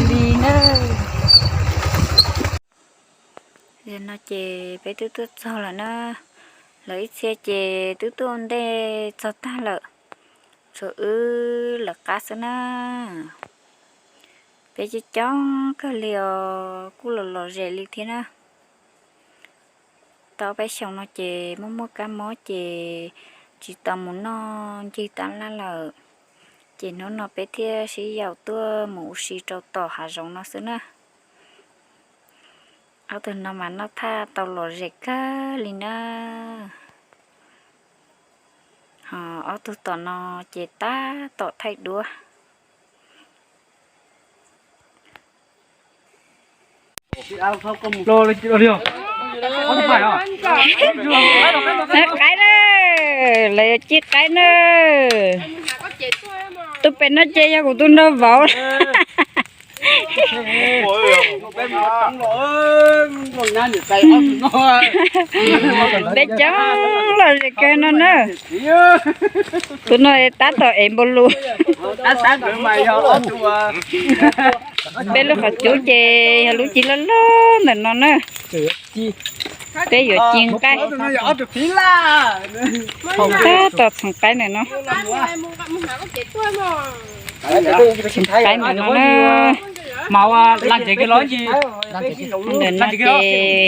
li na. Yog no ces peb twb tuaj txog lawm na. Lawv ib txhia ces twb tuaj ua ntej txog tag lawm, tshuav wb lawv qab xwb na. Peb coob coob kawg li os, kuj los lom zem li thiab na. Tau peb xyoos no ces muaj muaj kab mob ces tsis tau mus noj ncig tab laj lawm, ces hnub no peb thiaj sib yaum tuaj mus ua si rau tom hav zoov no xwb na. Ob tug no mas noj thaj tau lom zem kawg li na. Ho ob tug tom no ces tab tom thaij duab. Qaib na, lawv yuav ci qaib na. Tus pem no ces yog kuv tus nraug vauv. Peb coob lom zem kawg no na. Tus no tab tom ev npaum lus. Peb lub qhov cub ces yog lub ci loj loj ntawm no na. Peb yuav ci nqaij. Tab tom txhoov qaib ntawm no. Txhoov qaib ntawm no na. Ntawm no ces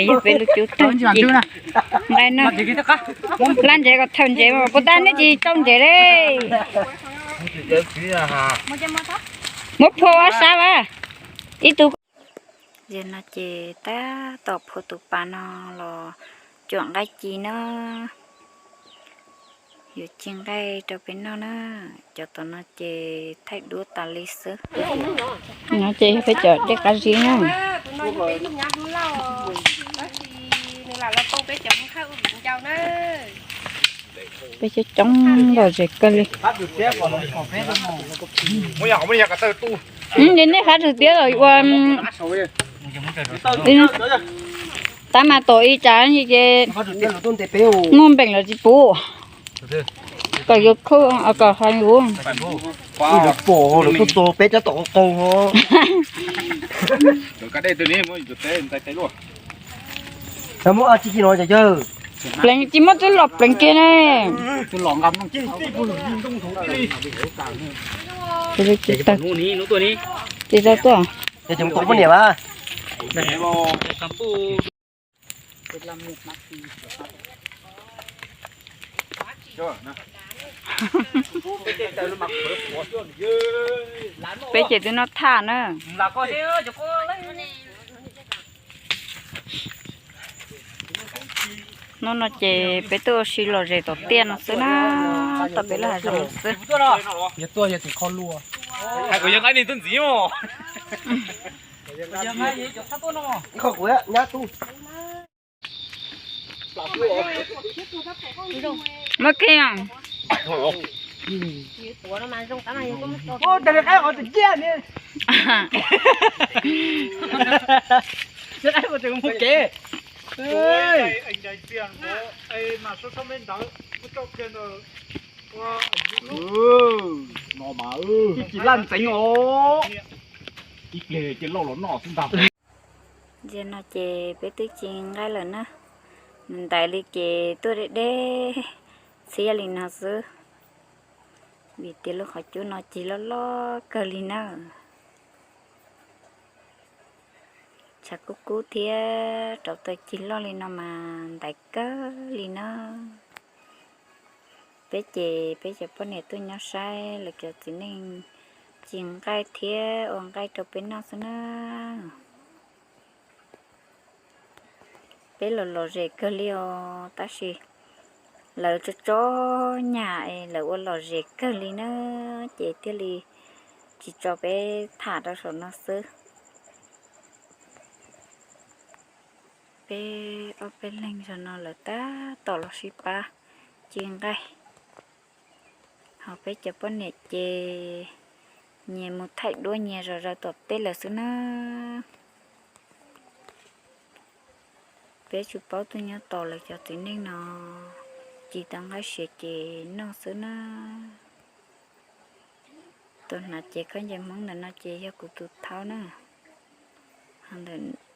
yog peb lub cub tag ci nqaij na. Laj ntsev kom thaum ntsev mas puas tas nej tsis tau ntsev li. Muab phua ob sab vas. Ib tug. Yog no ces tab tom phua tus pas no los cuam nqaij ci na. Yuav ci nqaij rau peb noj na. Cov tom no ces thaij duab tas li xwb. No ces yog peb cov dej qab zib na. Peb coob coob lom zem kawg li. Li nej hab tug tiab los ua tab mas tom ib tsam ces muaj npeem los tsis pub. Kom yuav khw, kom ha yuv. Pom lawv tuaj txog peb cov tom qaug qaug. Muab tsis ci no yawg. Pleev tsis muab twb los pleev kiag ne. Tsis tau tuaj. Ces tus poj niam mas. Peb ces twb noj thaj na. Hnub no ces peb tuaj ua si lom zem tom tiaj no xwb na, tom peb lub hav zoov no xwb. Muab kiag. No mas, tsis laj ntxeev os. Ib pliag cia lauj los noj xwb ntag. Ntsia no ces peb twb ci nqaij lawm na. Nws ntais li ces tuaj deb deb txhiab li no xwb, vim tias lub qhov cub no cig loj loj kawg li na. Tshav kub kub thiab rauv taws cig loj li no mas ntais kawg li na. Peb ces peb cov poj niam tuaj nyob saib lawv cov txiv neej ci nqaij thiab ua nqaij rau peb noj xwb na. Peb los lom zem kawg li os, tab sis lawv tso tso nyam es lawv ua lom zem kawg li na, ces thiaj li tsis tso peb tham rau saum no xwb. Peb ob peb leeg zaum no lawv tab tom los sib pab ci nqaij. Ho peb cov poj niam ces nyias mus thaij duab nyias zom zaws tom teb lawm xwb na. Peb tsis paub tuaj nyob tos lawv cov txiv neej no ci tau nqaij siav ces noj xwb na. Tus hnav cev khaub ncaws Hmoob ntawm no ces yog kuv tus thaub na.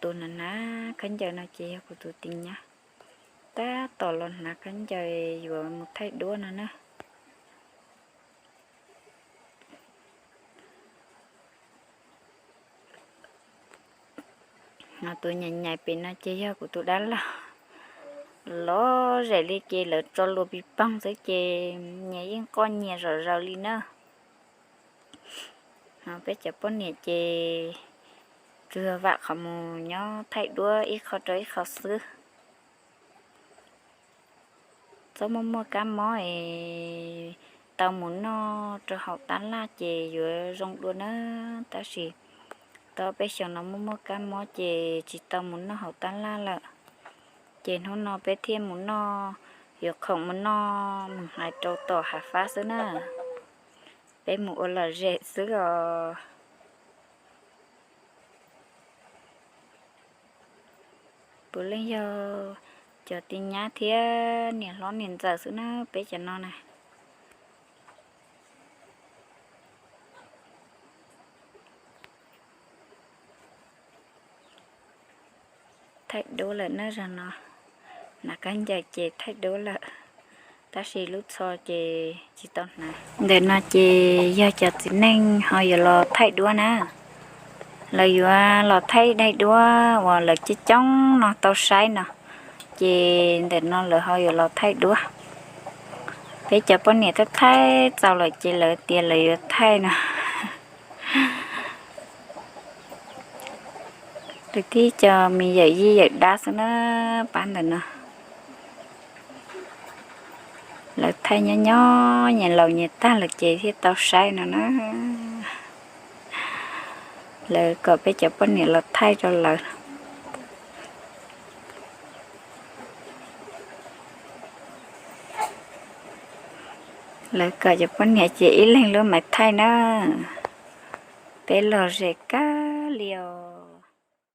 Tus hnav hnav khaub ncaws no ces yog kuv tus tis nyab. Tab tom los hnav khaub ncaws yuav mus thaij duab no na. Tus nyais nyais pem no ces yog kuv tus dab laug. Lom zem li ces lawv tso luas pis poog xwb ces nyias yeej qoj nyias zom zaws li na. Peb cov poj niam ces tsuas vam qhov mus nyob thaij duab ib qho rau ib qho xwb. Txhob muaj muaj kab mob es tau mus noj rau hauv tab laj ces yuav zoo dua na. Tab sis tau peb xyoos no muaj muaj kab mob ces tsis tau mus noj hauv tab laj lawm. Ces hnub no peb thiaj mus noj, yuav khoom mus noj mus hais rau tom hav fab xwb na. Peb mus ua lom zem xwb os. Puav leej yog cov tis nyab thiab niam hlob niam ntxawm xwb na peb cov no na. Thaij duab lawm na, zaum no hnav khaub ncaws ces thaij duab lawm, tab sis lub tsho ces tsis tau hnav. Ntawm no ces yog cov txiv neej ho yuav los thaij duab na. Lawv yuav los thaij daim duab uas lawv coob coob no tau saib no, ces ntawm no lawv ho yuav los thaij duab. Peb cov poj niam thaij thaij txaus lawm ces lawv tias lawv yuav thaij no. Lawv tib co me yawm yij yawm dab xwb na, pab ntawm no. Lawv thaij nyob nyob nyias laus nyias tag lawm ces thiaj tau saib no na. Lawv kom peb cov poj niam los thaij rau lawv. Lawv kom cov poj niam ces ib leeg lub maiv thaij na. Peb lom zem kawg li os.